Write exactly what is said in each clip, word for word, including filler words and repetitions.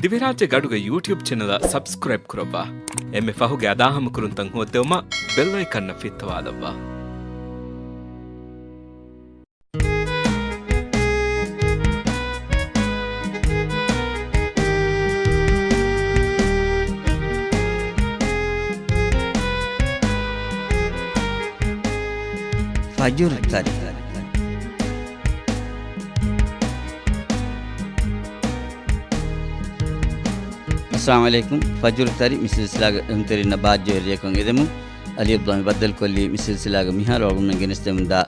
ދިވެހިރާއްޖޭގެ އަޑުގެ ޔޫޓިއުބް ޗެނަލަށް ސަބްސްކްރައިބް ކުރައްވާ. އެންމެ ފަހުގެ އަދާހަމަކުރުންތައް ހޯއްދެވުމަށް ބެލް އައިކަންއަށް ފިއްތަވާލައްވާ. ފަޖުރު ތަރި. އައްސަލާމު ޢަލައިކުމް. ފަޖުރު ތަރި މި ސިލްސިލާގެ އެހުންތެރިންނަށް ބާއްޖަވެރި ރެއަކުން އެދެމުން. އަލީ ޢަބްދުﷲ މި ބައްދަލުކޮށްލީ މި ސިލްސިލާގެ މިހާރު އަޅުގަނޑުމެން ގެނެސްދެމުންދާ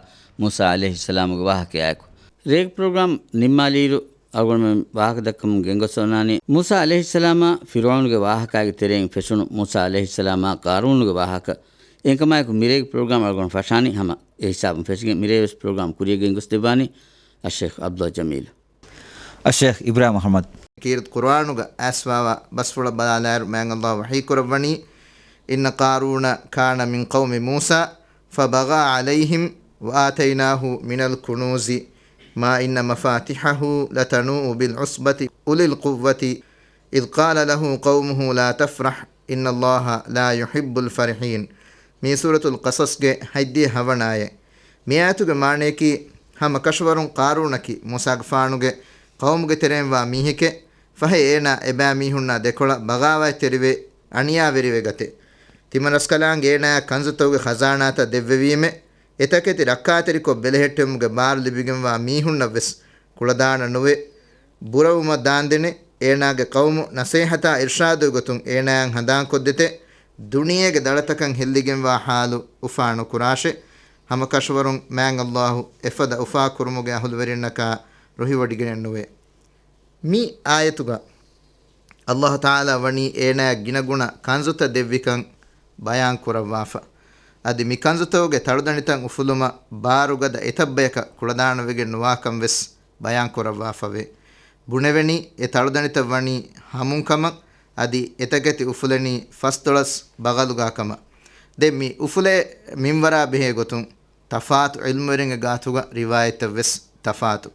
މޫސާ ޢަލައިހިއްސަލާމުގެ ވާހަކަޔާއެކު. ރޭގެ ޕްރޮގްރާމް ނިންމާލިއިރު، އަޅުގަނޑުމެން ވާހަކަ ދައްކަމުން ގެންގޮސް އޮންނާނީ، މޫސާ ޢަލައިހިއްސަލާމާ ފިރުޢައުނުގެ ވާހަކައިގެ ތެރެއިން ފެށުނު މޫސާ ޢަލައިހިއްސަލާމާ ޤާރޫނުގެ ވާހަކަ. އެހެންކަމާއެކު މިރޭގެ ޕްރޮގްރާމް އަޅުގަނޑު ފަށާނީ ހަމަ އެ ހިސާބުން ފެށިގެން. މިރޭވެސް ޕްރޮގްރާމް ކުރިޔަށް ގެންގޮސްދެއްވާނީ އައްޝައިޚް ޢަބްދުﷲ ޖަމީލު. އައްޝައިޚް އިބްރާހިމް އަޙްމަދު. ކީރިތި ޤުރުއާނުގަ އައިސްފަވާ ބަސްފުޅަށް ބަލާލާއިރު، މާތް ﷲ ވަޙީކުރައްވަނީ، إن قارون كان من قوم موسى فبغى عليهم وآتيناه من الكنوز ما إن مفاتحه لتنوء بالعصبة أولي القوة إذ قال له قومه لا تفرح إن الله لا يحب الفرحين. މީ ސޫރަތުލް ޤަޞަޞްގެ ހަތްދިހަ ހަވަނަ އާޔަތް. މި އާޔަތުގެ މާނަޔަކީ، ހަމަ ކަށަވަރުން ޤާރޫނަކީ މޫސާގެފާނުގެ ޤައުމުގެ ތެރެއިން ވާ މީހެކޭ، ފަހެ އޭނާ އެބައިމީހުންނާ ދެކޮޅަށް ބަޣާވާތްތެރިވެ، އަނިޔާވެރިވެ ގަތޭ. ތިމަންރަސްކަލާނގެ އޭނާޔަށް ކަންޒުތަކުގެ ޚަޒާނާތައް ދެއްވެވީމޭ، އެތަކެތި ރައްކާތެރިކޮށް ބެލެހެއްޓެވުމުގެ ބާރު ލިބިގެންވާ މީހުންނަށްވެސް ކުޅަދާނަ ނުވެ، ބުރަވުމަށް ދާންދެނެ، އޭނާގެ ޤައުމު ނަޞޭޙަތާ އިރްޝާދުގެ ގޮތުން އޭނާޔަށް ހަނދާންކޮށްދެތެ، ދުނިޔޭގެ ދަޅަތަކަށް ހެއްލިގެންވާ ޙާލު އުފާނުކުރާށޭ. ހަމަކަށަވަރުން މާތް ﷲ އެފަދަ އުފާކުރުމުގެ އަހުލުވެރިންނަކާ ރުހިވޮޑިގެނެއްނުވޭ. މި އާޔަތުގަ ﷲ ތަޢާލާ ވަނީ އޭނާޔަށް ގިނަގުނަ ކަންޒުތައް ދެއްވިކަން ބަޔާން ކުރައްވާފަ. އަދި މި ކަންޒުތަކުގެ ތަޅުދަނޑިތައް އުފުލުމަށް ބާރުގަދަ އެތައްބަޔަކަށް ކުޅަދާނަވެގެން ނުވާކަން ވެސް ބަޔާން ކުރައްވާފަވޭ. ބުނެވެނީ އެ ތަޅުދަނޑިތައް ވަނީ ހަމުން ކަމަށް، އަދި އެތަކެތި އުފުލެނީ ފަސްދޮޅަސް ބަޣަލުގާ ކަމަށް. ދެން މި އުފުލޭ މިންވަރާ ބެހޭ ގޮތުން ތަފާތު ޢިލްމުވެރިންގެ ގާތުގަ ރިވާޔަތްތައް ވެސް ތަފާތު.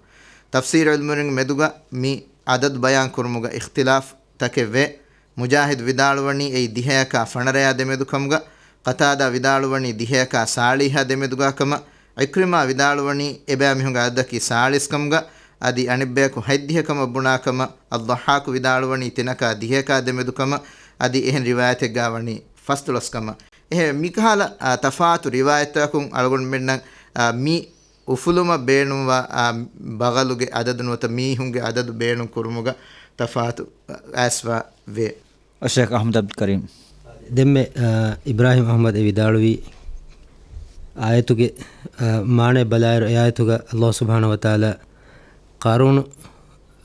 ތަފްސީރު ޢިލްމުވެރިންގެ މެދުގަ މި ޢަދަދު ބަޔާން ކުރުމުގަ އިޚްތިލާފް ތަކެއް ވޭ. މުޖާހިދު ވިދާޅުވަނީ އެއީ ދިހަޔަކާ ފަނަރަޔާ ދެމެދު ކަމުގަ، ޤަތާދާ ވިދާޅުވަނީ ދިހަޔަކާ ސާޅީހާ ދެމެދުގާ ކަމަށް، ޢިކްރިމާ ވިދާޅުވަނީ އެބައިމީހުންގެ ޢަދަދަކީ ސާޅީސް ކަމުގަ، އަދި އަނެއްބަޔަކު ހަތްދިހަ ކަމަށް ބުނާ ކަމަށް، އައްޟައްޙާޤު ވިދާޅުވަނީ ތިނަކާ ދިހަޔަކާ ދެމެދު ކަމަށް، އަދި އެހެން ރިވާޔަތެއްގާ ވަނީ ފަސްދޮޅަސް ކަމަށް. އެހެން މިކަހަލަ، އާ، ތަފާތު ރިވާޔަތްތަކުން އަޅުގަނޑުމެންނަށް، އާ، މި އުފުލުމަށް ބޭނުންވާ، އާ، ބަޣަލުގެ އަދަދު ނުވަތަ މީހުންގެ އަދަދު ބޭނުން ކުރުމުގަ ތަފާތު، އާ، އައިސްފަ ވޭ. އައްޝައިޚް އަޙްމަދު ޢަބްދުލް ކަރީމް. ދެންމެ، އާ، އިބްރާހިމް އަޙްމަދު އެ ވިދާޅުވީ، އާޔަތުގެ، އާ، މާނައަށް ބަލާއިރު، އެ އާޔަތުގަ ﷲ ސުބްޙާނަހޫ ވަތަޢާލާ ޤާރޫނު،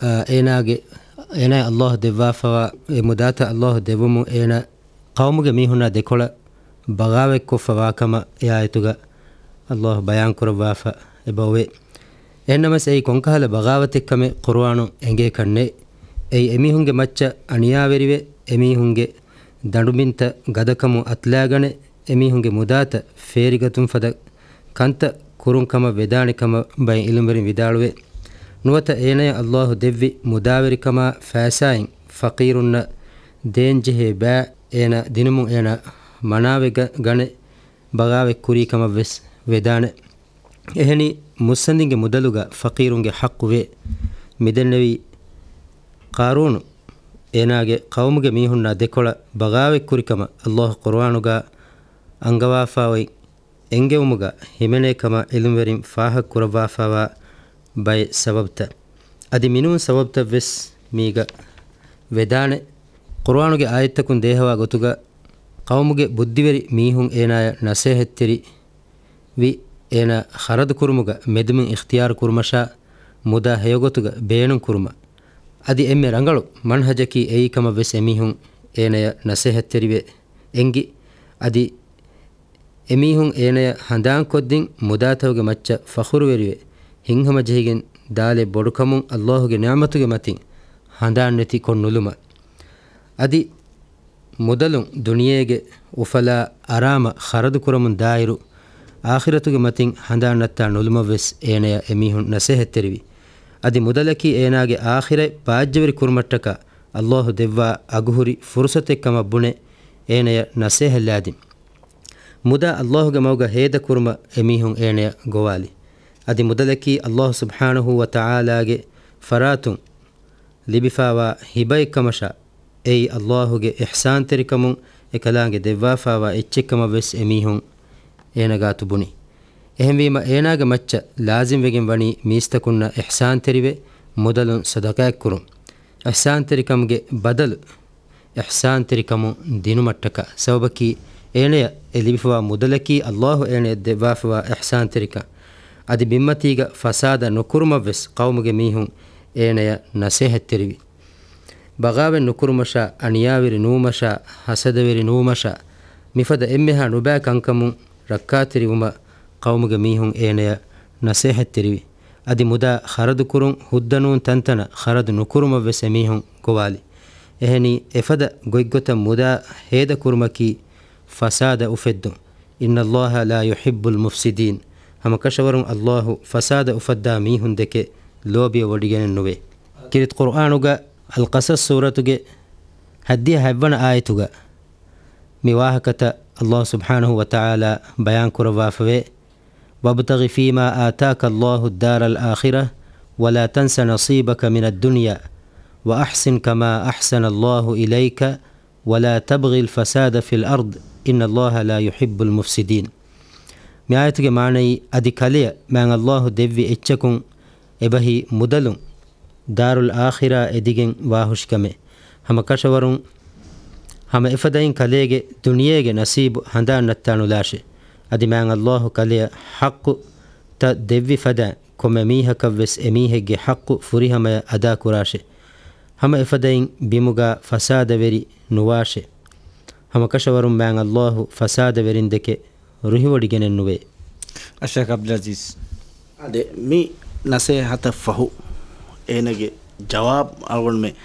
އާ، އޭނާގެ، އޭނާއަށް ﷲ ދެއްވާފަވާ އެ މުދާތައް ﷲ ދެއްވުމުން އޭނާ ޤައުމުގެ މީހުންނާ ދެކޮޅަށް ބަޣާވަތްކޮށްފަވާ ކަމަށް އެ އާޔަތުގަ ﷲ ބަޔާންކުރައްވާފަ އެބައޮވޭ. އެހެންނަމަވެސް އެއީ ކޮންކަހަލަ ބަޣާވަތެއްކަމެއް ޤުރުއާނު އެނގޭކަށްނެތް. އެއީ އެމީހުންގެ މައްޗަށް އަނިޔާވެރިވެ، އެމީހުންގެ ދަނޑުބިންތައް ގަދަކަމުން އަތުލާގަނެ، އެމީހުންގެ މުދާތައް ފޭރިގަތުން ފަދަ ކަންތައް ކުރުން ކަމަށް ވެދާނެ ކަމަށް ބައެއް ޢިލްމުވެރިން ވިދާޅުވޭ. ނުވަތަ އޭނަޔަށް ﷲ ދެއްވި މުދާވެރިކަމާ ފައިސާއިން ފަޤީރުންނަށް ދޭންޖެހޭ ބައި އޭނަ ދިނުމުން އޭނަ މަނާވެ ގަ-، ގަނެ ބަޣާވަތް ކުރީ ކަމަށް ވެސް ވެދާނެ. އެހެނީ، މުއްސަނދިންގެ މުދަލުގަ ފަޤީރުންގެ ޙައްޤު ވޭ. މިދެންނެވީ، ޤާރޫނު އޭނާގެ ޤައުމުގެ މީހުންނާ ދެކޮޅަށް ބަޣާވަތް ކުރި ކަމަށް ﷲ ޤުރުއާނުގަ އަންގަވާފައި އޮތް އެންގެވުމުގަ ހިމެނޭ ކަމަށް ޢިލްމުވެރިން ފާހަގަކުރައްވާފައިވާ ބައެއް ސަބަބުތައް. އަދި މިނޫން ސަބަބުތައް ވެސް މީގަ ވެދާނެ. ޤުރުއާނުގެ އާޔަތްތަކުން ދޭހަވާ ގޮތުގަ ޤައުމުގެ ބުއްދިވެރި މީހުން އޭނާޔަށް ނަޞޭޙަތްތެރި ވި އޭނާ ޚަރަދު ކުރުމުގަ މެދުމިން އިޚްތިޔާރު ކުރުމަށާ މުދާ ހެޔޮގޮތުގަ ބޭނުން ކުރުމަށް. އަދި އެންމެ ރަނގަޅު މަންހަޖަކީ އެއީ ކަމަށް ވެސް އެމީހުން އޭނަޔަށް ނަޞޭޙަތްތެރިވެ އެންގި. އަދި އެމީހުން އޭނަޔަށް ހަނދާންކޮށްދިން މުދާތަކުގެ މައްޗަށް ފަޚުރުވެރިވެ ހިތްހަމަޖެހިގެން ދާލެއް ބޮޑުކަމުން ﷲ ގެ ނިޢުމަތުގެ މަތިން ހަނދާން ނެތި ކޮށް ނުލުމަށް. އަދި މުދަލުން ދުނިޔޭގެ އުފަލާ އަރާމަށް ޚަރަދު ކުރަމުން ދާއިރު، އާޚިރަތުގެ މަތިން ހަނދާން ނައްތާ ނުލުމަށް ވެސް އޭނަޔަށް އެމީހުން ނަޞޭޙަތްތެރިވި. އަދި މުދަލަކީ އޭނާގެ އާޚިރަތް ބާއްޖަވެރި ކުރުމަށްޓަކާ ﷲ ދެއްވާ އަގުހުރި ފުރުސަތެއް ކަމަށް ބުނެ، އޭނަޔަށް ނަސޭހަތް ލާދިން. މުދާ ﷲގެ މަގުގަ ހޭދަ ކުރުމަށް އެމީހުން އޭނަޔަށް ގޮވާލި. އަދި މުދަލަކީ ﷲ ސުބްޙާނަހޫ ވަތަޢާލާގެ ފަރާތުން ލިބިފާވާ ހިބައެއްކަމަށާ، އެއީ ﷲގެ އިޙްސާންތެރިކަމުން އެކަލާނގެ ދެއްވާފާވާ އެއްޗެއްކަމަށް ވެސް އެމީހުން އޭނަގާތު ބުނި. އެހެންވީމަ، އޭނާގެ މައްޗަށް ލާޒިމްވެގެން ވަނީ މީސްތަކުންނަށް އިޙްސާންތެރިވެ، މުދަލުން ޞަދަޤާތްކުރުން. އިޙްސާންތެރިކަމުގެ ބަދަލު އިޙްސާންތެރިކަމުން ދިނުމަށްޓަކާ. ސަބަބަކީ، އޭނަޔަށް އެ ލިބިފަވާ މުދަލަކީ ﷲ އޭނަޔަށް ދެއްވާފަވާ އިޙްސާންތެރިކަން. އަދި ބިންމަތީގަ ފަސާދަ ނުކުރުމަށްވެސް ޤައުމުގެ މީހުން އޭނަޔަށް ނަސޭހަތްތެރިވި. ބަޣާވެއް ނުކުރުމަށާ، އަނިޔާވެރި ނުވުމަށާ، ހަސަދަވެރި ނުވުމަށާ، މިފަދަ އެންމެހާ ނުބައި ކަންކަމުން ރައްކާތެރިވުމަށް ޤައުމުގެ މީހުން އޭނަޔަށް ނަސޭހަތްތެރިވި. އަދި މުދާ ޚަރަދުކުރުން ހުއްދަނޫން ތަންތަނަށް ޚަރަދު ނުކުރުމަށްވެސް އެމީހުން ގޮވާލި. އެހެނީ، އެފަދަ ގޮތްގޮތަށް މުދާ ހޭދަކުރުމަކީ ފަސާދަ އުފެއްދުން. إن الله لا يحب المفسدين. ހަމަކަށަވަރުން ﷲ ފަސާދަ އުފައްދާ މީހުންދެކެ ލޯބިއަށް ވޮޑިގެނެއް ނުވޭ. ކީރިތި ޤުރުއާނުގަ އަލްޤަޞަޞް ސޫރަތުގެ ހައްދިހަ ހަތްވަނަ އާޔަތުގަ މި ވާހަކަތައް ﷲ ސުބްޙާނަހޫ ވަތަޢާލާ ބަޔާން ކުރައްވާފަވޭ، وابتغ فيما آتاك الله الدار الآخرة ولا تنس نصيبك من الدنيا وأحسن كما أحسن الله إليك ولا تبغ الفساد في الأرض إن الله لا يحب المفسدين. މި އާޔަތުގެ މާނައީ، އަދި ކަލެޔަށް މާތް ﷲ ދެއްވި އެއްޗަކުން އެބަހީ މުދަލުން ދާރުލް އާޚިރާ އެދިގެން ވާހުށިކަމެއް. ހަމަކަށަވަރުން ހަމަ އެފަދައިން ކަލޭގެ ދުނިޔޭގެ ނަސީބު ހަނދާން ނައްތާ ނުލާށޭ. އަދި މާތް ﷲ ކަލެޔަށް ޙައްޤުތައް ދެއްވި ފަދައިން ކޮންމެ މީހަކަށްވެސް އެމީހެއްގެ ޙައްޤު ފުރިހަމަޔަށް އަދާކުރާށޭ. ހަމަ އެފަދައިން ބިމުގާ ފަސާދަވެރި ނުވާށޭ. ހަމަކަށަވަރުން މާތް ﷲ ފަސާދަވެރިންދެކެ ރުހިވޮޑިގެނެއްނުވޭ. އައްޝައިޚް ޢަބްދުލް ޢަޒީޒް. އާދެ، މި ނަސޭހަތަށް ފަހު އޭނަގެ ޖަވާބު އަޅުގަނޑުމެން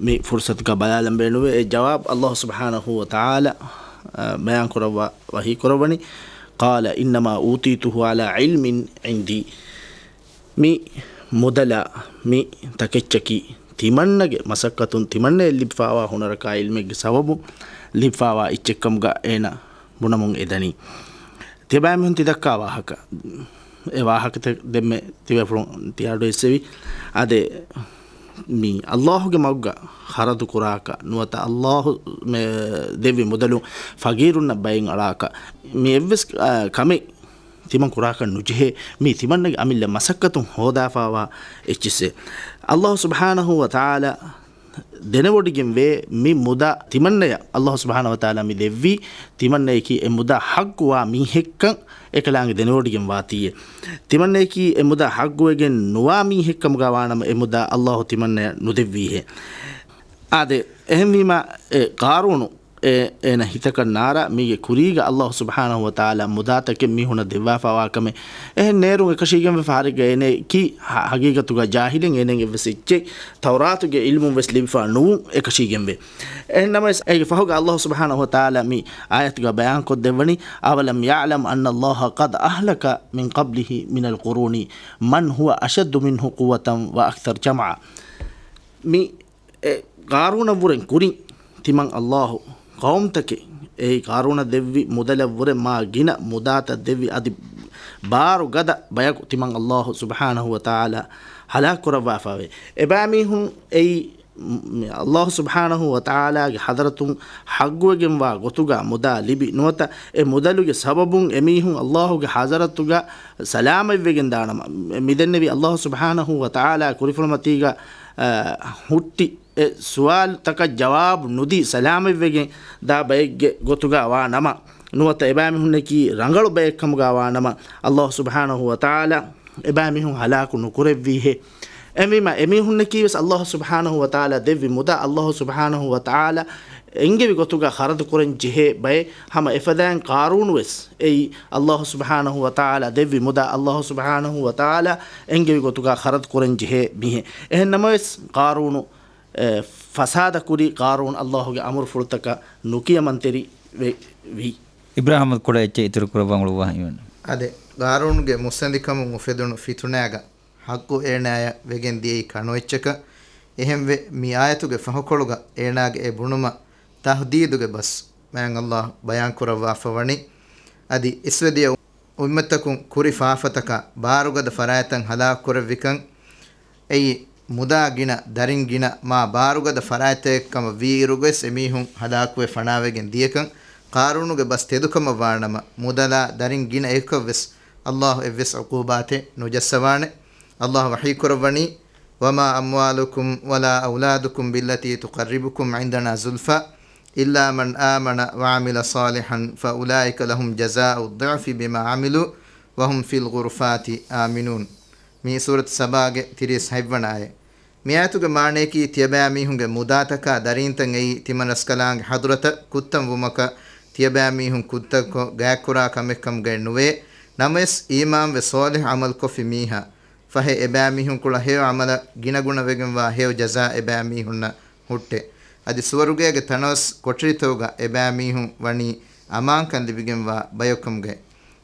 މި ފުރުޞަތުގަ ބަލާލަން ބޭނުންވޭ. އެ ޖަވާބު ﷲ ސުބްޙާނަހޫ ވަތަޢާލާ، އަ، ބަޔާން ކުރައްވާ ވަޙީ ކުރައްވަނީ، قال إنما أوتيته على علم عندي. މި މުދަލާ މި ތަކެއްޗަކީ ތިމަންނަގެ މަސައްކަތުން ތިމަންނަޔަށް ލިބިފާވާ ހުނަރަކާ ޢިލްމެއްގެ ސަބަބުން ލިބިފާވާ އެއްޗެއްކަމުގަ އޭނަ ބުނަމުން އެދަނީ. ތިޔަބައިމީހުން ތިދައްކާ ވާހަކަ، އެ ވާހަކަތައް ދެންމެ ތިބޭފުޅުން ތިޔަ އަޑު އެއްސެވި. އާދެ، މި ﷲގެ މަގުގަ ޚަރަދު ކުރާކަށް ނުވަތަ ﷲ މެ-، ދެއްވި މުދަލުން ފަގީރުންނަށް ބައެއް އަޅާކަށް މި އެއްވެސް، އާ، ކަމެއް ތިމަން ކުރާކަށް ނުޖެހޭ. މީ ތިމަންނަގެ އަމިއްލަ މަސައްކަތުން ހޯދާފާވާ އެއްޗިއްސެއް. ﷲ ސުބްޙާނަހޫ ވަތަޢާލާ ދެނެވޮޑިގެންވޭ މި މުދާ ތިމަންނަޔަށް ﷲ ސުބްޙާނަހޫ ވަތަޢާލާ މި ދެއްވީ ތިމަންނަޔަކީ އެ މުދާ ޙައްޤުވާ މީހެއްކަން އެކަލާނގެ ދެނެވޮޑިގެން ވާތީއޭ. ތިމަންނަޔަކީ އެ މުދާ ޙައްޤުވެގެން ނުވާ މީހެއްކަމުގަ ވާނަމަ އެ މުދާ ﷲ ތިމަންނަޔަށް ނުދެއްވީހޭ. އާދެ، އެހެންވީމާ އެ ޤާރޫނު އެ، އޭނަ ހިތަކަށް ނާރާ މީގެ ކުރީގަ ﷲ ސުބްޙާނަހޫ ވަތަޢާލާ މުދާތަކެއް މީހުނަށް ދެއްވާފާވާ ކަމެއް. އެހެން ނޭރުން އެކަށީގެންވެފަ ހަރެއްގަ އޭނައަކީ ހަ-، ހަގީގަތުގަ ޖާހިލެއް، އޭނައަށް އެއްވެސް އެއްޗެއް ތައުރާތުގެ ޢިލްމުން ވެސް ލިބިފަ ނުވުން އެކަށީގެންވޭ. އެހެން ނަމަވެސް، އޭގެ ފަހުގަ ﷲ ސުބްޙާނަހޫ ވަތަޢާލާ މި އާޔަތުގަ ބަޔާންކޮށްދެއްވަނީ، أولم يعلم أن الله قد أهلك من قبله من القرون من هو أشد منه قوة وأكثر جمعا. މި އެ ޤާރޫނަށްވުރެން ކުރިން ތިމަން ﷲ ޤައުމުތަކެއް، އެއީ ޤާރޫނަށް ދެއްވި މުދަލަށްވުރެ މާ ގިނަ މުދާތައް ދެއްވި އަދި ބާރު ގަދަ ބަޔަކު ތިމަން ﷲ ސުބްޙާނަހޫ ވަތަޢާލާ ހަލާކު ކުރައްވާފަވޭ. އެބައިމީހުން އެއީ ﷲ ސުބްޙާނަހޫ ވަތަޢާލާގެ ޙަޟްރަތުން ޙައްޤުވެގެންވާ ގޮތުގަ މުދާ ލިބި ނުވަތަ އެ މުދަލުގެ ސަބަބުން އެމީހުން ﷲގެ ޙަޟްރަތުގަ ސަލާމަތްވެގެން ދާނަމަ، މިދެންނެވި ﷲ ސުބްޙާނަހޫ ވަތަޢާލާ ކުރިފުޅުމަތީގަ އަ، ހުއްޓި އެ ސުވާލުތަކަށް ޖަވާބު ނުދީ ސަލާމަތްވެގެން ދާ ބައެއްގެ ގޮތުގަ ވާ ނަމަ، ނުވަތަ އެބައިމީހުންނަކީ ރަނގަޅު ބައެއްކަމުގަ ވާ ނަމަ، ﷲ ސުބްޙާނަހޫ ވަތަޢާލާ އެބައިމީހުން ހަލާކު ނުކުރެއްވީހޭ. އެހެންވީމަ، އެމީހުންނަކީ ވެސް ﷲ ސުބްޙާނަހޫ ވަތަޢާލާ ދެއްވި މުދާ ﷲ ސުބްޙާނަހޫ ވަތަޢާލާ އެންގެވި ގޮތުގަ ޚަރަދު ކުރަން ޖެހޭ ބައެއް. ހަމަ އެފަދައިން ޤާރޫނު ވެސް އެއީ ﷲ ސުބްޙާނަހޫ ވަތަޢާލާ ދެއްވި މުދާ ﷲ ސުބްޙާނަހޫ ވަތަޢާލާ އެންގެވި ގޮތުގަ ޚަރަދު ކުރަން ޖެހޭ މީހެއް. އެހެން ނަމަވެސް، ޤާރޫނު، އެ، ފަސާދަ ކުރި، ޤާރޫނު ﷲގެ އަމުރުފުޅުތަކަށް ނުކިޔަމަންތެރި ވެ-، ވީ. އިބްރާހިމް ކުޑަ އެއްޗެއް އިތުރު ކުރައްވަން އުޅުއްވާ ހިމެން. އާދެ، ޤާރޫނުގެ މުއްސަނދިކަމުން އުފެދުނު ފިތުނާގަ ޙައްޤު އޭނާޔަށް ވެގެން ދިޔައީ ކަނުއެއްޗަކަށް. އެހެންވެ، މި އާޔަތުގެ ފަހުކޮޅުގަ އޭނާގެ އެ ބުނުމަށް ތަހްދީދުގެ ބަސް މާތް ﷲ ބަޔާންކުރައްވާފަ ވަނީ. އަދި އިސްވެދިޔަ އުއްމަތަކުން ކުރި ފާފަތަކާ ބާރުގަދަ ފަރާތްތައް ހަލާކުކުރެއްވިކަން، އެއީ މުދާ ގިނަ، ދަރިން ގިނަ، މާ ބާރުގަދަ ފަރާތްތަކެއް ކަމަށް ވީއިރުގަވެސް އެމީހުން ހަލާކުވެ ފަނާވެގެން ދިޔަކަން. ޤާރޫނުގެ ބަސް ތެދުކަމަށް ވާނަމަ، މުދަލާ ދަރިން ގިނަ އެކަކަށްވެސް ﷲ އެއްވެސް ޢުޤޫބާތެއް ނުޖައްސަވާނެ. ﷲ ވަޙީކުރައްވަނީ، وما أموالكم ولا أولادكم بالتي تقربكم عندنا زلفى إلا من آمن وعمل صالحا فأولئك لهم جزاء الضعف بما عملوا وهم في الغرفات آمنون. މީ ސޫރަތު ސަބާގެ ތިރީސް ހަތްވަނަ އާޔަތް. މި އާޔަތުގެ މާނަޔަކީ، ތިޔަބައިމީހުންގެ މުދާތަކާ ދަރީންތައް އެއީ ތިމަންރަސްކަލާނގެ ޙަޟްރަތަށް ކުއްތަން ވުމަކަށް ތިޔަބައިމީހުން ކުއްތަކޮށް ގާތްކުރާ ކަމެއް ކަމުގައެއް ނުވޭ. ނަމަވެސް، އީމާންވެ ޞާލިޙު ޢަމަލު ކޮށްފި މީހާ ފަހެ، އެބައިމީހުންކުޅަ ހެޔޮ ޢަމަލަށް ގިނަގުނަވެގެންވާ ހެޔޮ ޖަޒާ އެބައިމީހުންނަށް ހުއްޓޭ. އަދި ސުވަރުގޭގެ ތަނަވަސް ކޮޓަރިތަކުގަ އެބައިމީހުން ވަނީ އަމާންކަން ލިބިގެންވާ ބަޔަކު ކަމުގައި.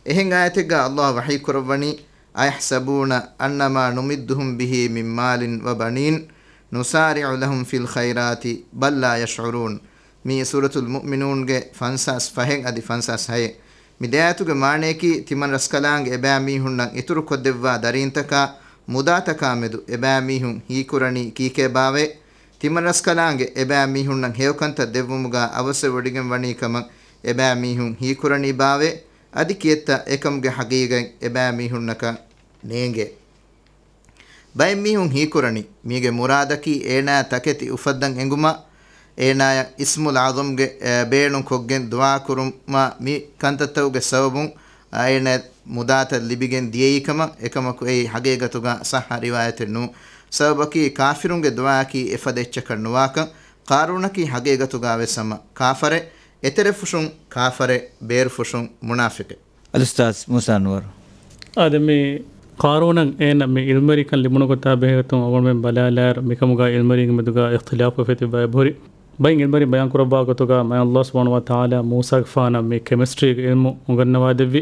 އެހެން އާޔަތެއްގަ ﷲ ވަޙީކުރައްވަނީ، أيحسبون أنما نمدهم به من مال وبنين نسارع لهم في الخيرات بل لا يشعرون. މީ ސޫރަތުލް މުއުމިނޫންގެ ފަންސާސް ފަހެއް އަދި ފަންސާސް ހައެއް. މި ދެ އާޔަތުގެ މާނަޔަކީ، ތިމަންރަސްކަލާނގެ އެބައިމީހުންނަށް އިތުރުކޮށްދެއްވާ ދަރީންތަކާ މުދާތަކާމެދު އެބައިމީހުން ހީކުރަނީ ކީކޭބާވައޭ؟ ތިމަންރަސްކަލާނގެ އެބައިމީހުންނަށް ހެޔޮކަންތައް ދެއްވުމުގަ އަވަސްވެވޮޑިގެން ވަނީ ކަމަށް އެބައިމީހުން ހީކުރަނީ ބާވައޭ؟ އަދި ކިއެއްތަ އެކަމުގެ ޙަޤީޤަތް އެބައިމީހުންނަކަށް ނޭނގޭ؟ ބައެއް މީހުން ހީކުރަނީ، މީގެ މުރާދަކީ އޭނާ ތަކެތި އުފައްދަން އެނގުމަށް، އޭނާޔަށް އިސްމުލް އަޢުޡަމްގެ، އެ، ބޭނުން ކޮށްގެން ދުޢާ ކުރުމަށް. މި ކަންތައްތަކުގެ ސަބަބުން އޭނާ މުދާތައް ލިބިގެން ދިޔައީ ކަމަށް. އެކަމަކު، އެއީ ޙަޤީޤަތުގަ ޞައްޙަ ރިވާޔަތެއް ނޫން. ސަބަބަކީ، ކާފިރުންގެ ދުޢާއަކީ އެފަދަ އެއްޗަކަށް ނުވާކަން. ޤާރޫނަކީ ޙަޤީޤަތުގަވެސް ހަމަ ކާފަރެއް. އެތެރެފުށުން ކާފަރެއް، ބޭރުފުށުން މުނާފިޤެއް. އަލްއުސްތާޛް މޫސާ ނުވަރު. އާދެ، މި ޤާރޫނަށް އޭނަ މި ޢިލްމުވެރިކަން ލިބުނު ގޮތާ ބެހޭގޮތުން އަޅުގަނޑުމެން ބަލާލާއިރު، މިކަމުގަ ޢިލްމުވެރިންގެ މެދުގަ އިޚްތިލާފު އެފަދަ ތިއްބައި އެބަހުރި. ބައިން ޢިލްމުވެރިން ބަޔާން ކުރައްވާ ގޮތުގަ، މާތް ﷲ ސުބްޙާނަހޫ ވަތަޢާލާ މޫސާގެފާނަށް މި ކެމިސްޓްރީގެ ޢިލްމު އުނގަންނަވާދެއްވި.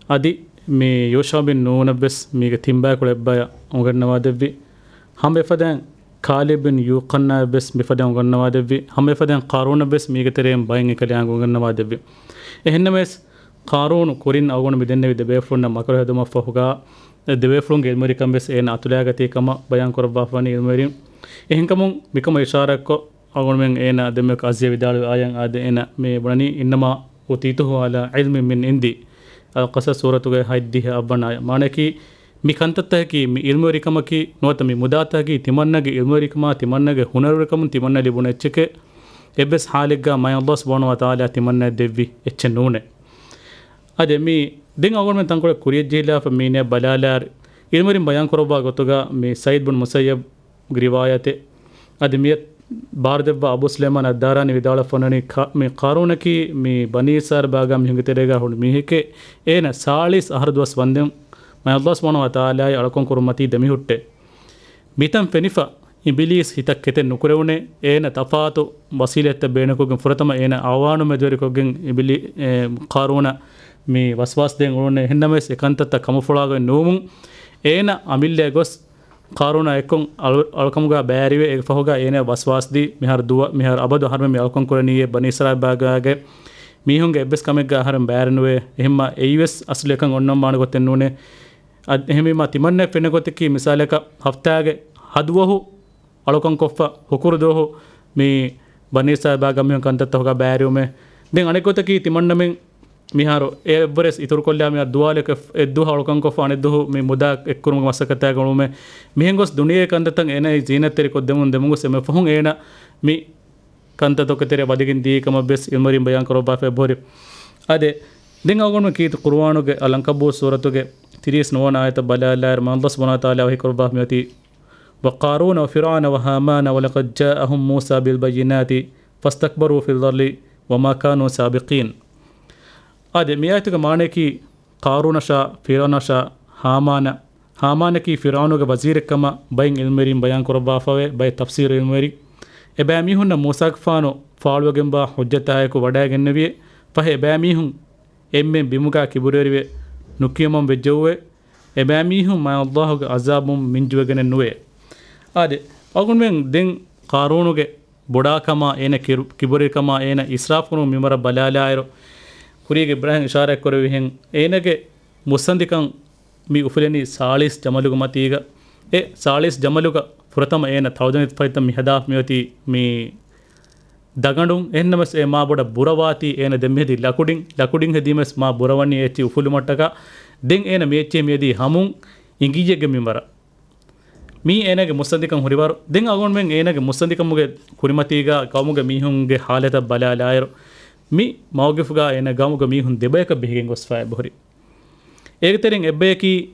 އަދި މި ޔޫޝަޢު ބިން ނޫނަށްވެސް މީގެ ތިން ބަޔަކު އެއްބަޔަށް އުނގަންނަވާދެއްވި. ހަމަ އެފަދައިން ކާލިބް ބިން ޔޫޙަންނާއަށްވެސް މިފަދައިން އުނގަންނަވާދެއްވި. ހަމަ އެފަދައިން ޤާރޫނަށްވެސް މީގެ ތެރެއިން ބައެއް އެކަލާނގެ އުނގަންނަވާދެއްވި. އެހެންނަމަވެސް، ޤާރޫނު ކުރިން އަޅުގަނޑު މި ދެންނެވި ދެބޭފުޅުންނަށް މަކަރު ހެދުމަށްފަހުގަ، އެ ދެބޭފުޅުންގެ ޢިލްމުވެރިކަން ވެސް އޭނަ އަތުލައިގަތީ ކަމަށް ބަޔާން ކުރައްވާފަވަނީ ޢިލްމުވެރިން. އެހެންކަމުން މިކަމަށް އިޝާރާތްކޮށް، އަޅުގަނޑުމެން އޭނަ ދެންމެ ޤާޟީއަށް ވިދާޅުވި އާޔަތް އާދެ، އޭނަ މި ބުނަނީ، إنما أوتيته على علم عندي. އަލްޤަޞަޞް ސޫރަތުގެ ހަތްދިހަ އަށްވަނަ އާޔަތް. މާނައަކީ، މި ކަންތައްތަކަކީ، މި ޢިލްމުވެރިކަމަކީ ނުވަތަ މި މުދާތަކަކީ ތިމަންނަގެ ޢިލްމުވެރިކަމާ، ތިމަންނަގެ ހުނަރުވެރިކަމުން ތިމަންނަ ލިބުނު އެއްޗެކޭ. އެއްވެސް ޙާލެއްގަ މާތް ﷲ ސުބްޙާނަހޫ ވަތަޢާލާ ތިމަންނައަށް ދެއްވި އެއްޗެއް ނޫނޭ. އާދެ، މި ދެން އަޅުގަނޑުމެން ތަންކޮޅެއް ކުރިޔަށްޖެހިލާފަ މީނަ ބަލާލާއިރު، ޢިލްމުވެރިން ބަޔާން ކުރައްވާ ގޮތުގަ މި ސަޢީދު ބިން މުސައްޔަބްގެ ރިވާޔަތެއް. އަދި މިއަށް ބާރުދެއްވާ އަބޫ ސުލައިމާން އައްދާރާނީ ވިދާޅުވެފަ އޮންނަނީ، ކާ-، މި ޤާރޫނަކީ މި ބަނީ އިސްރާއީލް ބާގާ މީހުންގެ ތެރޭގަ ހުންނަ މީހެކޭ. އޭނަ ސާޅީސް އަހަރު ދުވަސް ވަންދެން މާތް ﷲ ސުބްޙާނަހޫ ވަތަޢާލާއާއި އަޅުކަން ކުރުން މަތީ ދެމިހުއްޓޭ. މިތަން ފެނިފަ، އިބިލީސް ހިތަށް ކެތެއް ނުކުރެވުނޭ. އޭނަ ތަފާތު ވަސީލަތްތައް ބޭނުންކޮށްގެން ފުރަތަމަ އޭނަ އަޢުވާނުން މެދުވެރިކޮށްގެން އިބިލީ-، އެ، ޤާރޫނަށް މި ވަސްވާސް ދޭން އުޅުނޭ. އެހެންނަމަވެސް އެ ކަންތައްތައް ކަމަށްފުޅާގޮތް ނުވުމުން، އޭނަ އަމިއްލައަށް ގޮސް ޤާރޫނާ އެއްކޮށް އަޅު-، އަޅުކަމުގަ ބައިވެރިވެ، އޭގެ ފަހުގަ އޭނަ ވަސްވާސް ދީ، މިހާރު ދުވަ-، މިހާރު އަބަދު އަހަރުމެން މި އަޅުކަން ކުރަނީއޭ ބަނީ އިސްރާއީލް ބާގާގެ މީހުންގެ އެއްވެސް ކަމެއްގަ އަހަރެން ބައިވެރި ނުވޭ. އެހެންމާ އެއީވެސް އަސްލު އެކަން އޮންނަން ވާނެ ގޮތެއް ނޫނޭ. އަދި އެހެންވީމާ، ތިމަންނައަށް ފެންނަ ގޮތަކީ، މިސާލަކަށް ހަފްތާގެ ހަ ދުވަހު އަޅުކަން ކޮށްފަ، ހުކުރު ދުވަހު މި ބަނީ އިސްރާއީލް ބާގާ މީހުން ކަންތައްތަކުގަ ބައިވެރިވުމޭ. ދެން އަނެއް ގޮތަކީ، ތިމަންނަމެން މިހާރު އެ އެއްވަރެސް އިތުރުކޮށްލާ، މިހާރު ދުވާލެއް އެއް ދުވަހު އަޅުކަން ކޮށްފަ، އަނެއް ދުވަހު މި މުދާ އެއްކުރުމުގެ މަސައްކަތާގަ އުޅުމޭ. މިހެން ގޮސް ދުނިޔޭގެ ކަންތައްތައް އޭނައަށް ޒީނަތްތެރިކޮށްދެމުން ދެމުން ގޮސް އެންމެ ފަހުން އޭނަ މި ކަންތައްތަކުގެ ތެރެއަށް ވަދެގެން ދިޔައީ ކަމަށްވެސް ޢިލްމުވެރިން ބަޔާން ކުރައްވާފަ އެބަހުރި. އާދެ، ދެން އަޅުގަނޑުމެން ކީރިތި ޤުރުއާނުގެ އަލްޢަންކަބޫތު ސޫރަތުގެ ތިރީސް ނުވަ ވަނަ އާޔަތަށް ބަލާލާއިރު، މާތް ﷲ ސުބްޙާނަހޫ ވަތަޢާލާ ވަޙީ ކުރައްވާފަ މިއޮތީ، وقارون وفرعون وهامان ولقد جاءهم موسى بالبينات فاستكبروا في الأرض وما كانوا سابقين. އާދެ، މި އާޔަތުގެ މާނައަކީ، ޤާރޫނަށާ، ފިރްޢައުނަށާ، ހާމާނަށް، ހާމާނަކީ ފިރްޢައުނުގެ ވަޒީރެއްކަމަށް ބައެއް ޢިލްމުވެރިން ބަޔާން ކުރައްވާފަވޭ، ބައެއް ތަފްސީރު ޢިލްމުވެރިން. އެބައިމީހުންނަށް މޫސާގެފާނު ފާޅުވެގެންވާ ޙުއްޖަތާއެކު ވަޑައިގެންނެވިއޭ. ފަހެ އެބައިމީހުން އެންމެން ބިމުގަ ކިބުރުވެރިވެ ނުކިޔަމަން ވެއްޖެއެވެ. އެބައިމީހުން މާތް ﷲ ގެ ޢަޒާބުން މިންޖުވެގެނެއް ނުވޭ. އާދެ، އަޅުގަނޑުމެން ދެން ޤާރޫނުގެ ބޮޑާކަމާ، އޭނަ ކިރު-، ކިބުރީކަމާ، އޭނަ އިސްރާފުކުރުމުގެ މިންވަރަށް ބަލާލާއިރު، ކުރީގެ އިބްރާހިމް އިޝާރާތްކުރެއްވިހެން، އޭނަގެ މުއްސަނދިކަން މި އުފުލެނީ ސާޅީސް ޖަމަލުގެ މަތީގަ. އެ ސާޅީސް ޖަމަލުގަ ފުރަތަމަ އޭނަ ތައުދަނި ފަތްތައް މި ހަދާފަ މިއޮތީ މި ދަގަނޑުން. އެހެންނަމަސް އެ މާ ބޮޑަށް ބުރަވާތީ އޭނަ ދެން މިހެދީ ލަކުޑިން، ލަކުޑިން ހެދީމަސް މާ ބުރަވަނީ އެއްޗި އުފުލުމަށްޓަކާ. ދެން އޭނަ މި އެއްޗި މިއެދީ ހަމުން އިނގިއްޔެއްގެ މިންވަރަށް. މީ އޭނާގެ މުއްސަނދިކަން ހުރިވަރު. ދެން އަޅުގަނޑުމެން އޭނާގެ މުއްސަނދިކަމުގެ ކުރިމަތީގަ ޤައުމުގެ މީހުންގެ ޙާލަތަށް ބަލާލާއިރު، މި މައުގިފުގަ އޭނާ ޤައުމުގެ މީހުން ދެބަޔަކަށް ބެހިގެން ގޮސްފަ އެބަހުރި. އޭގެ ތެރެއިން އެއްބަޔަކީ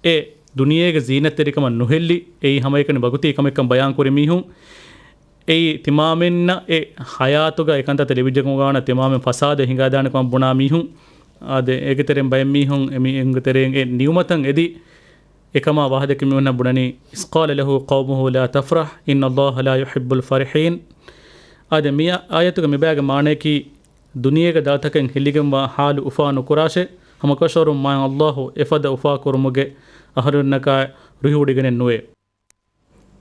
އެ ދުނިޔޭގެ ޒީނަތްތެރިކަމަށް ނުހެއްލި، އެއީ ހަމައެކަނި ވަގުތީ ކަމެއްކަން ބަޔާންކުރި މީހުން. އެއީ ތިމާމެންނަށް އެ ޙަޔާތުގަ އެކަންތައްތައް ލިބިއްޖެކަމުގަ ވާނަމަ ތިމާމެން ފަސާދަ ހިނގާދާނެ ކަމަށް ބުނާ މީހުން. އާދެ، އޭގެ ތެރެއިން ބައެއް މީހުން އެ މީހުންގެ ތެރެއިން އެ ނިޢުމަތަށް އެދި، އެކަމާ ވާހަކަ ދެއްކި މީހުންނަށް ބުނަނީ، "إذ قال له قومه لا تفرح إن الله لا يحب الفرحين." އާދެ، މި އާޔަތުގެ މިބަޔާގެ މާނަޔަކީ، ދުނިޔޭގެ ދަށްތަކެއް ހިލިގެންވާ ޙާލު އުފާ ނުކުރާށޭ، ހަމަކަށަވަރުން މާތް ﷲ އެފަދަ އުފާކުރުމުގެ އަހުލުންނަކާ ރުހިވޮޑިގެނެއް ނުވޭ.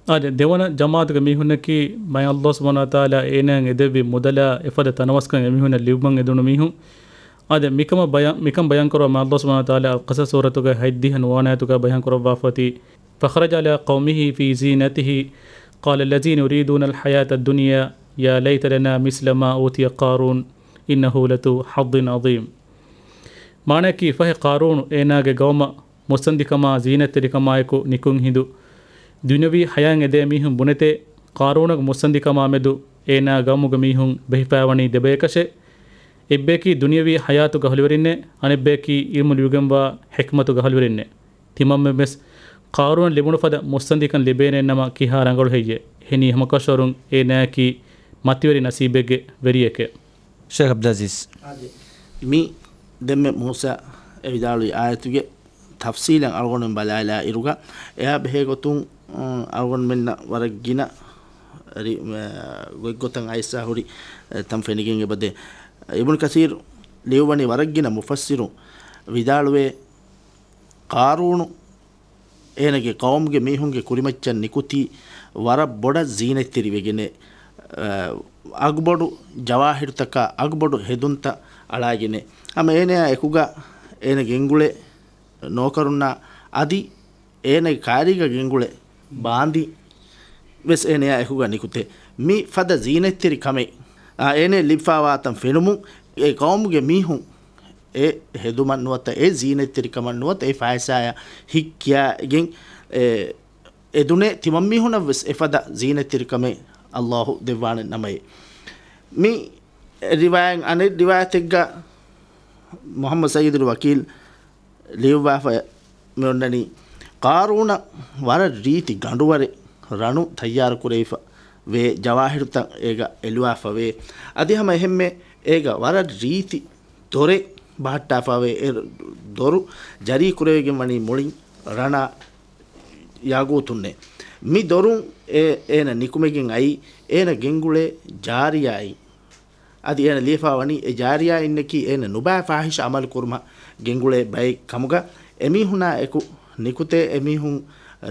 އާދެ، ދެވަނަ ޖަމާޢަތުގެ މީހުންނަކީ، މާތް ﷲ ސުބްޙާނަހޫ ވަތަޢާލާ އޭނާއަށް އެދެއްވި މުދަލާ އެފަދަ ތަނަވަސްކަން އެމީހުންނަށް ލިބުމަށް އެދުނު މީހުން. އާދެ، މިކަމަށް ބަޔާ-، މިކަން ބަޔާންކުރައްވާ މާތް ﷲ ސުބްޙާނަހޫ ވަތަޢާލާ އަލްޤަޞަޞް ސޫރަތުގެ ހަތްދިހަ ނުވަވަނަ އާޔަތުގަ ބަޔާންކުރައްވާފައޮތީ، "فخرج على قومه في زينته قال الذين يريدون الحياة الدنيا يا ليت لنا مثل ما أوتي قارون إنه لذو حظ عظيم." މާނައަކީ، ފަހެ ޤާރޫނު އޭނާގެ ޤައުމަށް މުއްސަނދިކަމާ ޒީނަތްތެރިކަމާއެކު ނިކުން ހިނދު ދުނިޔަވީ ޙަޔާތް އެދޭ މީހުން ބުނެތޭ، ޤާރޫނުގެ މުއްސަނދިކަމާ މެދު އޭނާ ޤައުމުގެ މީހުން ބެހިފައިވަނީ ދެބަޔަކަށޭ. އެއްބަޔަކީ ދުނިޔަވީ ޙަޔާތުގެ އަހުލުވެރިންނޭ، އަނެއްބަޔަކީ ޢިލްމު ލިބިގެންވާ ޙިކްމަތުގެ އަހުލުވެރިންނޭ. ތިމަންމެންވެސް ޤާރޫނަށް ލިބުނު ފަދަ މުއްސަނދިކަން ލިބޭނެއެއްނަމަ ކިހާ ރަނގަޅު ހެއްޔޭ؟ އެހެނީ ހަމަކަށަވަރުން އޭނާއަކީ މަތިވެރި ނަސީބެއްގެ ވެރިއެކޭ. ޝޭޚް އަބްދުލް ޢަޒީޒް. އާދެ، މި ދެންމެ މޫސާ އެ ވިދާޅުވި އާޔަތުގެ ތަފްސީލަށް އަޅުގަނޑުމެން ބަލާލާ އިރުގަ، އެއާ ބެހޭ ގޮތުން، އަ، އަޅުގަނޑުމެންނަށް ވަރަށް ގިނަ ރި-، އަ، ގޮތްގޮތަށް އައިސް ހުރި، އަ، ތަން ފެނިގެން އެބަދޭ. އިބްނު ކަސީރު ލިޔުއްވަނީ ވަރަށް ގިނަ މުފައްސިރުން ވިދާޅުވޭ، ޤާރޫނު އޭނަގެ ޤައުމުގެ މީހުންގެ ކުރިމައްޗަށް ނިކުތީ ވަރަށް ބޮޑަށް ޒީނަތްތެރިވެގެނޭ، އަ، އަގުބޮޑު ޖަވާހިރުތަކާ އަގުބޮޑު ހެދުންތައް އަޅާގެނޭ. ހަމަ އޭނަޔާ އެކުގަ އޭނަ ގެންގުޅޭ ނޯކަރުންނާ އަދި އޭނަގެ ކާރީގަ ގެންގުޅޭ ބާނދި ވެސް އޭނަޔާ އެކުގަ ނިކުތޭ. މި ފަދަ ޒީނަތްތެރި ކަމެއް، އާ، އޭނަ ލިބިފާވާތަން ފެނުމުން އެ ޤައުމުގެ މީހުން އެ ހެދުމަށް ނުވަތަ، އެ ޒީނަތްތެރިކަމަށް ނުވަތަ، އެ ފައިސާޔަށް ހިތް ކިޔާގެން، އެ، އެދުނޭ ތިމަންމީހުނަށްވެސް އެފަދަ ޒީނަތްތެރިކަމެއް ﷲ ދެއްވާނެ ނަމައޭ. މި ރިވާޔަތް، އަނެއް ރިވާޔަތެއްގަ މުޙައްމަދު ސައީދުލް ވަކީލް ލިޔުއްވާފަ މި އޮންނަނީ، ޤާރޫނަށް ވަރަށް ރީތި ގަނޑުވަރެއް ރަނު ތައްޔާރު ކުރެވިފަ ވޭ، ޖަވާހިރުތައް އޭގަ އެލުވާފަ ވޭ. އަދި ހަމަ އެހެންމެ އޭގަ ވަރަށް ރީތި ދޮރެއް ބަހައްޓާފަވޭ. އެ ދޮރު ޖަރީ ކުރެވިގެން ވަނީ މުޅިން ރަނާ ޔާގޫތުންނޭ. މި ދޮރުން އެ، އޭނަ ނިކުމެގެން އައީ އޭނަ ގެންގުޅޭ ޖާރިޔާއިން. އަދި އޭނަ ލިޔެފާ ވަނީ އެ ޖާރިޔާއިންނަކީ އޭނަ ނުބައި ފާޙިޝް ޢަމަލު ކުރުމަށް ގެންގުޅޭ ބައެއް ކަމުގަ، އެމީހުނާ އެކު ނިކުތޭ. އެމީހުން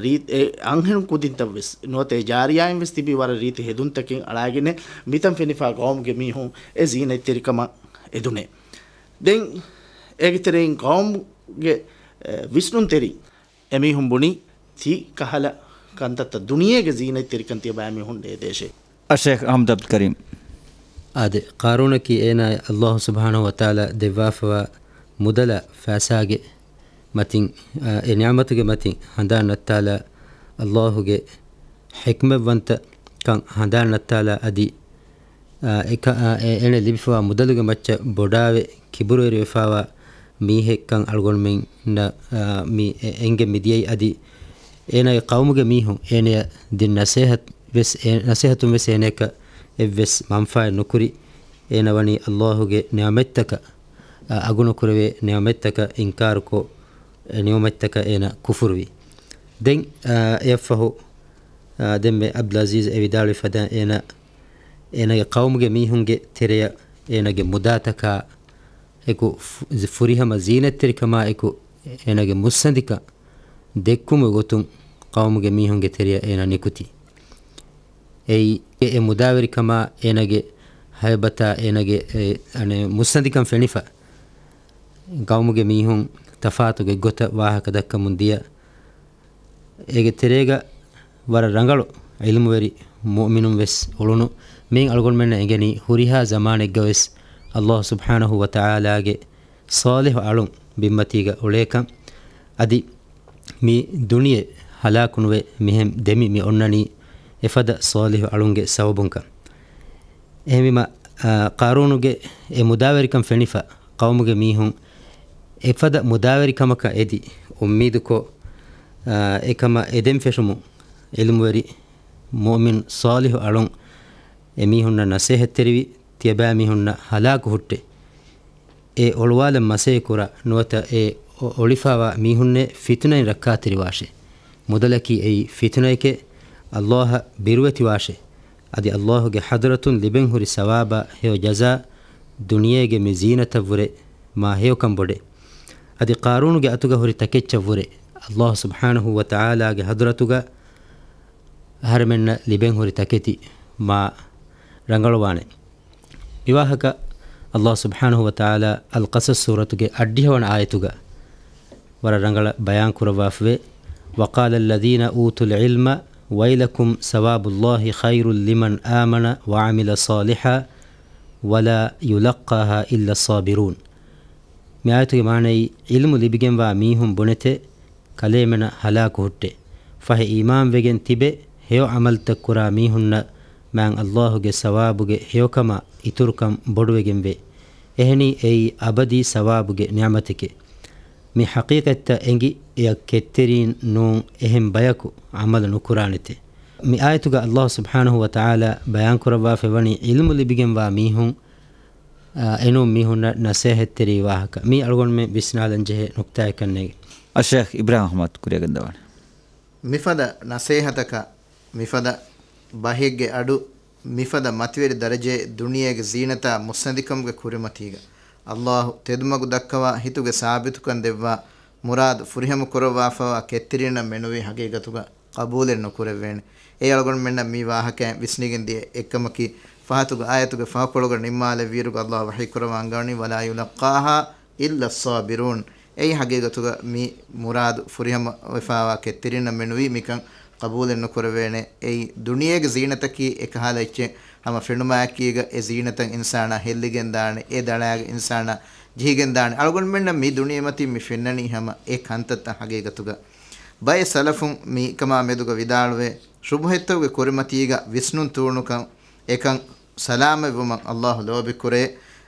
ރީ-، އެ އަންހެނުން ކުދިންތައް ވެސް ނުވަތަ އެ ޖާރިޔާއިން ވެސް ތިބީ ވަރަށް ރީތި ހެދުންތަކެއް އަޅާގެނެ މިތަން ފެނިފާ ޤައުމުގެ މީހުން އެ ޒީނަތްތެރިކަމަށް އެދުނޭ. ދެން އޭގެ ތެރެއިން ޤައުމުގެ، އެ، ވިސްނުންތެރި އެމީހުން ބުނި ތި ކަހަލަ ކަންތައްތައް ދުނިޔޭގެ ޒީނަތްތެރިކަން ތިޔަބައިމީހުން ނޭދޭށޭ. އައްޝޭޚް އަޙްމަދު ޢަބްދުލް ކަރީމް. އާދެ، ޤާރޫނަކީ އޭނާ ﷲ ސުބްޙާނަހޫ ވަތަޢާލާ ދެއްވާފަވާ މުދަލާ ފައިސާގެ މަތިން، އާ، އެ ނިޢުމަތުގެ މަތިން ހަނދާން ނައްތާލާ، ﷲ ގެ ޙިކްމަތްވަންތަކަން ހަނދާން ނައްތާލާ އަދި، އާ، އެކަ-، އާ، އެ-، އޭނަ ލިބިފަވާ މުދަލުގެ މައްޗަށް ބޮޑާވެ ކިބުރުވެރިވެފާވާ މީހެއްކަން އަޅުގަނޑުމެންނަށް، އާ، މި އެ-، އެނގެން މިދިޔައީ. އަދި އޭނާގެ ޤައުމުގެ މީހުން އޭނަޔަށް ދިން ނަސޭހަތް ވެސް އެ-، ނަސޭހަތުން ވެސް އޭނަޔަކަށް އެއްވެސް މަންފާއެއް ނުކުރި. އޭނަ ވަނީ ﷲ ގެ ނިޢުމަތްތަކަށް، އަ-، އަގުނުކުރެވޭ ނިޢުމަތްތަކަށް އިންކާރުކޮށް، އެ ނިޢުމަތްތަކަށް އޭނަ ކުފުރުވި. ދެން، އަ، އެއަށްފަހު، އަ، ދެންމެ ޢަބްދުލް ޢަޒީޒް އެ ވިދާޅުވި ފަދަ އޭނަ، އޭނަގެ ޤައުމުގެ މީހުންގެ ތެރެޔަށް އޭނަގެ މުދާތަކާ އެކު ފު-، ފުރިހަމަ ޒީނަތްތެރިކަމާ އެކު އޭނަގެ މުއްސަނދިކަން ދެއްކުމުގެ ގޮތުން ޤައުމުގެ މީހުންގެ ތެރެޔަށް އޭނަ ނިކުތީ. އެއީ އެ މުދާވެރިކަމާ އޭނަގެ ހައިބަތާ އޭނަގެ އެ، އަނެ، މުއްސަނދިކަން ފެނިފަ، ގައުމުގެ މީހުން ތަފާތު ގޮތްގޮތަށް ވާހަކަ ދައްކަމުން ދިޔަ. އޭގެ ތެރޭގަ ވަރަށް ރަނގަޅު ޢިލްމުވެރި މުއުމިނުން ވެސް އުޅުނު. މިއިން އަޅުގަނޑުމެންނަށް އެނގެނީ ހުރިހާ ޒަމާނެއްގަ ވެސް ﷲ ސުބްޙާނަހޫ ވަތަޢާލާގެ ޞާލިޙު އަޅުން ބިންމަތީގަ އުޅޭކަން. އަދި މި ދުނިޔެ ހަލާކުނުވެ މިހެން ދެމި މި އޮންނަނީ އެފަދަ ޞާލިޙު އަޅުންގެ ސަބަބުންކަން. އެހެންވީމަ، އާ، ޤާރޫނުގެ އެ މުދާވެރިކަން ފެނިފަ، ޤައުމުގެ މީހުން އެފަދަ މުދާވެރިކަމަކަށް އެދި، އުއްމީދުކޮށް، އާ، އެކަމަށް އެދެން ފެށުމުން، ޢިލްމުވެރި މުއުމިން ޞާލިޙު އަޅުން އެމީހުންނަށް ނަޞޭޙަތްތެރިވި، ތިޔަބައިމީހުންނަށް ހަލާކު ހުއްޓެ، އެ އޮޅުވާލަން މަސައްކަތް ކުރާ ނުވަތަ އެ އޮ-، އޮޅިފައިވާ މީހުންނޭ ފިތުނައިން ރައްކާތެރިވާށޭ. މުދަލަކީ އެއީ ފިތުނައެކޭ، ﷲ އަށް ބިރުވެތިވާށޭ. އަދި ﷲ ގެ ޙަޟްރަތުން ލިބެން ހުރި ސަވާބާ ހެޔޮ ޖަޒާ ދުނިޔޭގެ މި ޒީނަތަށްވުރެ މާ ހެޔޮކަން ބޮޑޭ. އަދި ޤާރޫނުގެ އަތުގަ ހުރި ތަކެއްޗަށްވުރެ ﷲ ސުބްޙާނަހޫ ވަތަޢާލާގެ ޙަޟްރަތުގަ އަހަރެމެންނަށް ލިބެން ހުރި ތަކެތި މާ ރަނގަޅުވާނެ. މިވާހަކަ ﷲ ސުބްޙާނަހޫ ވަތަޢާލާ އަލްޤަޞަޞް ސޫރަތުގެ އަށްޑިހަވަނަ އާޔަތުގަ ވަރަށް ރަނގަޅަށް ބަޔާން ކުރައްވާފަވޭ. وَقَالَ الَّذِينَ أُوتُوا الْعِلْمَ وَيْلَكُمْ ثَوَابُ اللَّهِ خَيْرٌ لِمَنْ آمَنَ وَعَمِلَ صَالِحًا وَلَا يُلَقَّاهَا إِلَّا الصَّابِرُونَ. މި އާޔަތުގެ މާނައީ، ޢިލްމު ލިބިގެންވާ މީހުން ބުނެތެ، ކަލޭމެނަށް ހަލާކު ހުއްޓޭ. ފަހެ އީމާންވެގެން ތިބެ، ހެޔޮ ޢަމަލުތައް ކުރާ މީހުންނަށް މާތް ﷲ ގެ ސަވާބުގެ ހެޔޮކަމާ އިތުރުކަން ބޮޑުވެގެންވޭ. އެހެނީ އެއީ އަބަދީ ސަވާބުގެ ނިޢުމަތެކޭ. މި ޙަޤީޤަތްތައް އެނގި، އެއަށް ކެތްތެރީން ނޫން އެހެން ބަޔަކު ޢަމަލު ނުކުރާނެތެ. މި އާޔަތުގަ ﷲ ސުބްޙާނަހޫ ވަތަޢާލާ ބަޔާން ކުރައްވާފައިވަނީ ޢިލްމު ލިބިގެންވާ މީހުން އާ، އެނޫން މީހުންނަށް ނަސޭހަތްތެރި ވާހަކަ. މީ އަޅުގަނޑުމެން ވިސްނާލަން ޖެހޭ ނުކްތާއެއްކަން ނޭނގެ. އައްޝައިޚް އިބްރާހިމް އަޙްމަދު ކުރިއަށް ގެންދަވާނެ. މިފަދަ ނަސޭހަތަކަށް، މިފަދަ ބަހެއްގެ އަޑު، މިފަދަ މަތިވެރި ދަރަޖައެއް ދުނިޔޭގެ ޒީނަތާ މުއްސަނދިކަމުގެ ކުރިމަތީގަ، ﷲ ތެދުމަގު ދައްކަވާ ހިތުގެ ސާބިތުކަން ދެއްވާ މުރާދު ފުރިހަމަ ކުރައްވާފައިވާ ކެތްތެރިންނަށް މެނުވީ ހަގީގަތުގަ ޤަބޫލެއް ނުކުރެވޭނެ. އެ އަޅުގަނޑުމެންނަށް މި ވާހަކައިން ވިސްނިގެން ދިޔަ އެއްކަމަކީ، ފަހަތުގެ އާޔަތުގެ ފަހުކޮޅުގަ ނިންމާލެއްވިއިރުގަ ﷲ ވަޙީ ކުރައްވާ އަންގަވަނީ، "وَلَا يُلَقَّاهَا إِلَّا الصَّابِرُونَ." އެއީ ހަގީގަތުގަ މި މުރާދު ފުރިހަމަވެފައިވާ ކެތްތެރިންނަށް މެނުވީ މިކަން ޤަބޫލެއް ނުކުރެވޭނެ. އެއީ ދުނިޔޭގެ ޒީނަތަކީ އެކަހަލަ އެއްޗެއް ހަމަ ފެނުމާއެކީގަ އެ ޒީނަތަށް އިންސާނާ ހެއްލިގެން ދާނެ، އެ ދަޅައިގަ އިންސާނާ ޖެހިގެން ދާނެ. އަޅުގަނޑުމެންނަށް މި ދުނިޔެމަތީ މި ފެންނަނީ ހަމަ އެ ކަންތައްތައް ހަގީގަތުގަ. ބައެއް ސަލަފުން މިކަމާ މެދުގަ ވިދާޅުވޭ، ޝުބުހަތްތަކުގެ ކުރިމަތީގަ ވިސްނުން ތޫނުކަން، އެކަން ސަލާމަތްވުމަށް ﷲ ލޯބިކުރޭ.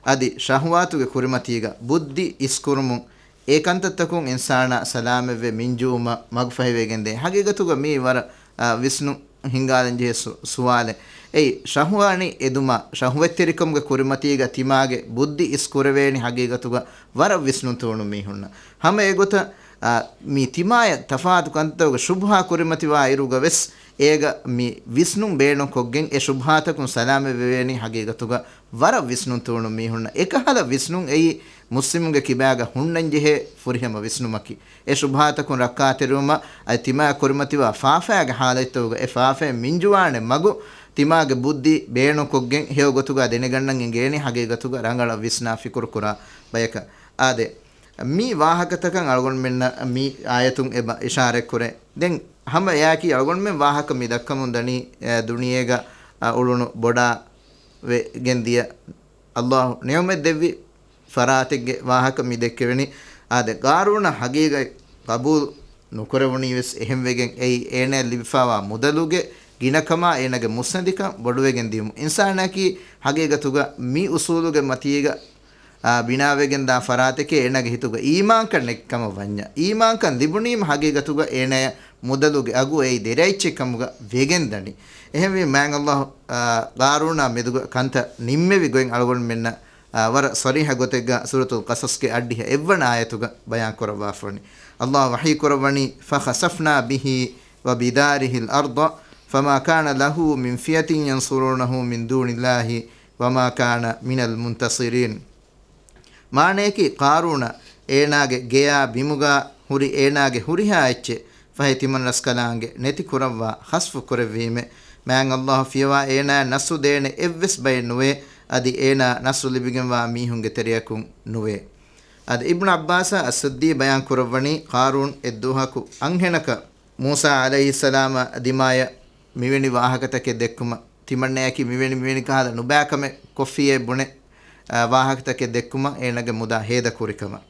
އަދި ޝަހުވާތުގެ ކުރިމަތީގަ ބުއްދި އިސްކުރުމުން، އެ ކަންތައްތަކުން އިންސާނާ ސަލާމަތްވެ މިންޖުވުމަށް މަގުފަހިވެގެންދޭ. ހަގީގަތުގަ މީ ވަރަށް، އާ، ވިސްނުން ހިންގާލަންޖެހޭ ސު-، ސުވާލެއް. އެއީ، ޝަހުވާނީ އެދުމާ، ޝަހުވަތްތެރިކަމުގެ ކުރިމަތީގަ ތިމާގެ ބުއްދި އިސްކުރެވޭނީ ހަގީގަތުގަ ވަރަށް ވިސްނުން ތޫނު މީހުންނަށް. ހަމަ އެގޮތަށް، އާ، މި ތިމާޔަށް ތަފާތު ކަންތައްތަކުގެ ޝުބުހާ ކުރިމަތިވާ އިރުގަ ވެސް އޭގަ މި ވިސްނުން ބޭނުންކޮށްގެން އެ ޝުބުހާތަކުން ސަލާމަތް ވެވޭނީ ހަގީގަތުގަ ވަރަށް ވިސްނުން ތޫނު މީހުންނަށް. އެކަހަލަ ވިސްނުން އެއީ މުސްލިމުންގެ ކިބާގަ ހުންނަންޖެހޭ ފުރިހަމަ ވިސްނުމަކީ. އެ ޝުބުހާތަކުން ރައްކާތެރިވުމަށް އަދި ތިމާ ކުރިމަތިވާ ފާފައިގެ ހާލަތްތަކުގަ އެ ފާފައިން މިންޖުވާނެ މަގު ތިމާގެ ބުއްދި ބޭނުންކޮށްގެން ހެޔޮ ގޮތުގަ ދެނެގަންނަން އެނގޭނީ ހަގީގަތުގަ ރަނގަޅަށް ވިސްނާ ފިކުރުކުރާ ބަޔަކަށް. އާދެ، މި ވާހަކަތަކަށް އަޅުގަނޑުމެންނަށް މި އާޔަތުން އެބަ އިޝާރަތްކުރޭ. ދެން ހަމަ އެއާއެކީ އަޅުގަނޑުމެން ވާހަކަ މި ދައްކަމުން ދަނީ، އެ، ދުނިޔޭގަ، އަ، އުޅުނު ބޮޑާ ވެގެން ދިޔަ ﷲ ނިޢުމަތް ދެއްވި ފަރާތެއްގެ ވާހަކަ މި ދެއްކެވެނީ. އާދެ، ޤާރޫނަށް ހަގީގަތް ޤަބޫލު ނުކުރެވުނީ ވެސް އެހެންވެގެން އެއީ އޭނަޔަށް ލިބިފައިވާ މުދަލުގެ ގިނަކަމާ އޭނަގެ މުއްސަނދިކަން ބޮޑުވެގެން ދިޔުމުން. އިންސާނަކީ ހަގީގަތުގަ މި އުސޫލުގެ މަތީގަ، އާ، ބިނާވެގެން ދާ ފަރާތެކޭ އޭނަގެ ހިތުގަ އީމާންކަން ނެތްކަމަށް ވަންޏާ. އީމާންކަން ލިބުނީމަ ހަގީގަތުގަ އޭނަޔަށް މުދަލުގެ އަގު އެއީ ދެރައެއްޗެއް ކަމުގަ ވެގެން ދަނީ. އެހެންވީ މާތް ﷲ، އާ، ޤާރޫނާ މެދުގަ ކަންތައް ނިންމެވި ގޮތް އަޅުގަނޑުމެންނަށް، އާ، ވަރަށް ޞަރީޙަ ގޮތެއްގަ ސޫރަތުލް ޤަޞަޞްގެ އަށްޑިހަ އެއްވަނަ އާޔަތުގަ ބަޔާން ކުރައްވާފަވަނީ. ﷲ ވަޙީ ކުރައްވަނީ، فَخَسَفْنَا بِهِ وَبِدَارِهِ الْأَرْضَ فَمَا كَانَ لَهُ مِنْ فِيَةٍ يَنْصُرُونَهُ مِنْ دُونِ اللَّهِ وَمَا كَانَ مِنَ الْمُنْتَصِرِينَ. މާނަޔަކީ، ޤާރޫނަށް އޭނާގެ ގެޔާ ބިމުގަ ހުރި އޭނާގެ ހުރިހާ އެއްޗެއް ފަހެ ތިމަން ރަސްކަލާނގެ ނެތި ކުރައްވާ، ޚަސްފު ކުރެއްވީމެ. މާތް ﷲ ފިޔަވާ އޭނާ ނަޞްރު ދޭނެ އެއްވެސް ބައެއް ނުވޭ. އަދި އޭނާ ނަޞްރު ލިބިގެންވާ މީހުންގެ ތެރެއަކުން ނުވޭ. އަދި އިބްނު ޢައްބާސް އައްސައްދީ ބަޔާން ކުރައްވަނީ، ޤާރޫން އެއްދުވަހަކު އަންހެނަކަށް މޫސާ ޢަލައިހިއްސަލާމަށް ދިމާޔަށް މިވެނި ވާހަކަތަކެއް ދެއްކުމަށް، ތިމަންނަޔަކީ މިވެނި މިވެނި ކަހަލަ ނުބައިކަމެއް ކޮށްފިއޭ ބުނެ، އާ، ވާހަކަތަކެއް ދެއްކުމަށް އޭނާގެ މުދާ ހޭދަ ކުރިކަމަށް.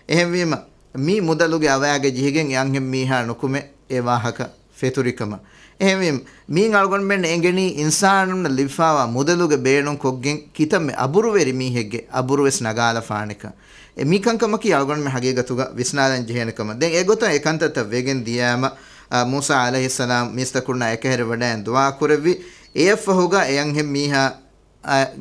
އެހެންވީމަ، މި މުދަލުގެ އަވަޔާގަ ޖެހިގެން އެ އަންހެން މީހާ ނުކުމެ އެ ވާހަކަ ފެތުރިކަމަށް. އެހެންވީމަ، މީން އަޅުގަނޑުމެން އެނގެނީ އިންސާނުންނަށް ލިބިފާވާ މުދަލުގެ ބޭނުން ކޮށްގެން ކިތަންމެ އަބުރުވެރި މީހެއްގެ އަބުރުވެސް ނަގާލަފާނެކަން. އެ މިކަންކަމަކީ އަޅުގަނޑުމެން ހަގީގަތުގަ ވިސްނާލަން ޖެހޭނެ ކަމަށް. ދެން އެގޮތަށް އެ ކަންތައްތައް ވެގެން ދިޔައިމަ، އާ، މޫސާ ޢަލައިހިއްސަލާމް މީސްތަކުންނާ އެކަހެރި ވަޑައިން ދުޢާ ކުރެއްވި. އެއަށްފަހުގަ އެ އަންހެން މީހާ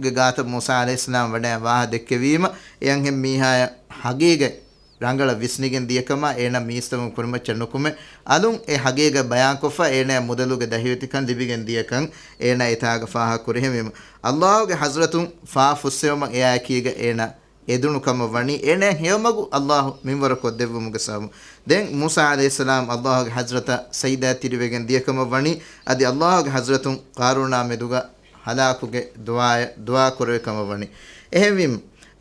ގެ ގާތަށް މޫސާ ޢަލައިހިއްސަލާމް ވަޑައި ވާހަ ދެއްކެވީމަ، އެ އަންހެން މީހާޔަށް ހަގީގަތް ރަނގަޅަށް ވިސްނިގެން ދިޔަކަމާ، އޭނަ މީސްތަކުން ކުރިމައްޗަށް ނުކުމެ، އަލުން އެ ހަގީގަތް ބަޔާންކޮށްފަ، އޭނަޔަށް މުދަލުގެ ދަހިވެތިކަން ލިބިގެން ދިޔަކަން އޭނަ އެތާގަ ފާހަގަ ކުރިހެންވީމަ، ﷲ ގެ ޙަޟްރަތުން ފާ ފުއްސެވުމަށް އެއާއެކީގަ އޭނަ އެދުނު ކަމަށް ވަނީ، އޭނަ ހެޔޮމަގު ﷲ މިންވަރު ކޮށްދެއްވުމުގެ ސަބަބުން. ދެން މޫސާ ޢަލައިހިއްސަލާމް ﷲ ގެ ޙަޟްރަތަށް ސަޖިދާތެރިވެގެން ދިޔަކަމަށް ވަނީ، އަދި ﷲ ގެ ޙަޟްރަތުން ޤާރޫނާ މެދުގަ ހަލާކުގެ ދުޢާއެއް ދުޢާ ކުރެވި ކަމަށް ވަނީ. އެހެންވީމަ،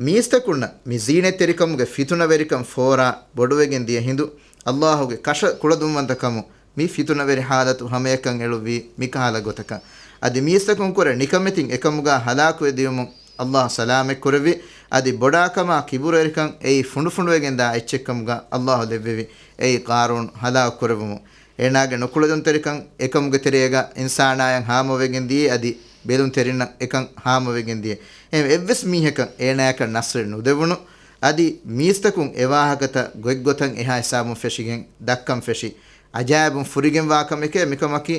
މީސްތަކުންނަށް މި ޒީނަތްތެރިކަމުގެ ފިތުނަވެރިކަން ފޯރާ ބޮޑުވެގެން ދިޔަ ހިނދު، ﷲ ގެ ކަށަ ކުޅަދުންވަންތަ ކަމުން މި ފިތުނަވެރި ޙާލަތު ހަމައެކަން އެޅުއްވީ މިކަހަލަ ގޮތަކަށް. އަދި މީސްތަކުން ކުރެ ނިކަމެތިން އެކަމުގަ ހަލާކުވެ ދިޔުމުން ﷲ ސަލާމަތް ކުރެއްވި. އަދި ބޮޑާކަމާ ކިބުރުވެރިކަން އެއީ ފުނޑުފުނޑުވެގެން ދާ އެއްޗެއްކަމުގަ ﷲ ލެއްވެވި. އެއީ ޤާރޫން ހަލާކު ކުރެއްވުމުން. އޭނާގެ ނުކުޅެދުންތެރިކަން އެކަމުގެ ތެރޭގަ އިންސާނާޔަށް ހާމަވެގެން ދިޔައީ އަދި ބެލުންތެރިންނަށް އެކަން ހާމަވެގެން ދިޔައީ. އެހެން އެއްވެސް މީހަކަށް އޭނާޔަކަށް ނަޞްރެއް ނުދެވުނު. އަދި މީސްތަކުން އެވާހަކަތައް ގޮތްގޮތަށް އެހާ ހިސާބުން ފެށިގެން ދައްކަން ފެށި. އަޖާއިބުން ފުރިގެންވާ ކަމެކޭ މިކަމަކީ.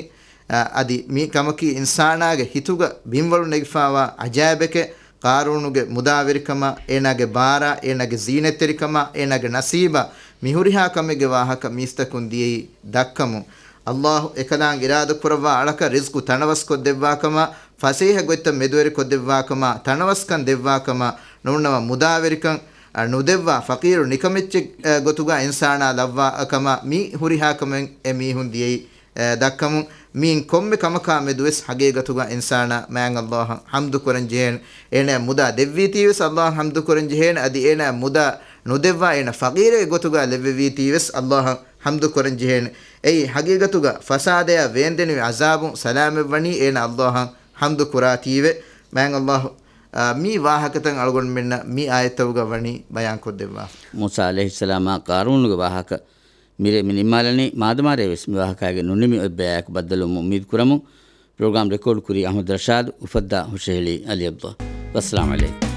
އަ، އަދި މި ކަމަކީ އިންސާނާގެ ހިތުގަ ބިންވަޅު ނެގިފާވާ އަޖާއިބެކޭ. ޤާރޫނުގެ މުދާވެރިކަމާ، އޭނާގެ ބާރާ، އޭނާގެ ޒީނަތްތެރިކަމާ، އޭނާގެ ނަސީބާ، މި ހުރިހާ ކަމެއްގެ ވާހަކަ މީސްތަކުން ދިޔައީ ދައްކަމުން. ﷲ އެކަލާނގެ އިރާދަ ކުރައްވާ އަޅަކަށް ރިޒްޤު ތަނަވަސްކޮށްދެއްވާކަމާ، ފަސޭހަ ގޮތްތައް މެދުވެރިކޮށްދެއްވާކަމާ، ތަނަވަސްކަން ދެއްވާކަމާ، ނޫންނަމަ މުދާވެރިކަން، އަ، ނުދެއްވާ ފަޤީރު ނިކަމެއްޗެއް، އަ، ގޮތުގަ އިންސާނާ ލައްވާ ކަމާ، މި ހުރިހާ ކަމެއް އެ މީހުން ދިޔައީ، އަ، ދައްކަމުން. މީން ކޮންމެ ކަމަކާ މެދުވެސް ހަގީގަތުގަ އިންސާނާ މާތް ﷲ އަށް ޙަމްދު ކުރަން ޖެހޭނެ. އޭނަ މުދާ ދެއްވީތީވެސް ﷲ އަށް ޙަމްދު ކުރަން ޖެހޭނެ. އަދި އޭނަ މުދާ ނުދެއްވާ އޭނަ ފަޤީރެއް ގޮތުގަ ލެއްވެވީތީވެސް ﷲ އަށް ޙަމްދު ކުރަން ޖެހޭނެ. އެއީ ހަގީގަތުގަ ފަސާދަޔާ ވޭންދެނިވި ޢަޒާބުން ސަލާމަތްވަނީ އޭނަ ﷲ އަށް ޙަމްދު ކުރާތީވެ. މާތް ﷲ، އާ، މި ވާހަކަތައް އަޅުގަނޑުމެންނަށް މި އާޔަތްތަކުގަ ވަނީ ބަޔާންކޮށްދެއްވާފަ. މޫސާ ޢަލައިހިއްސަލާމާ ޤާރޫނުގެ ވާހަކަ މިރޭ މި ނިންމާލަނީ. މާދަމާރޭވެސް މި ވާހަކައިގެ ނުނިމި އޮތްބަޔާއެކު ބައްދަލުވުމަށް އުއްމީދު ކުރަމުން، ޕްރޮގްރާމް ރެކޯޑް ކުރީ އަޙްމަދު ރަޝާދު، އުފައްދާ ހުށަހެޅީ އަލީ ޢަބްދުﷲ. ވައްސަލާމް ޢަލައިކުމް.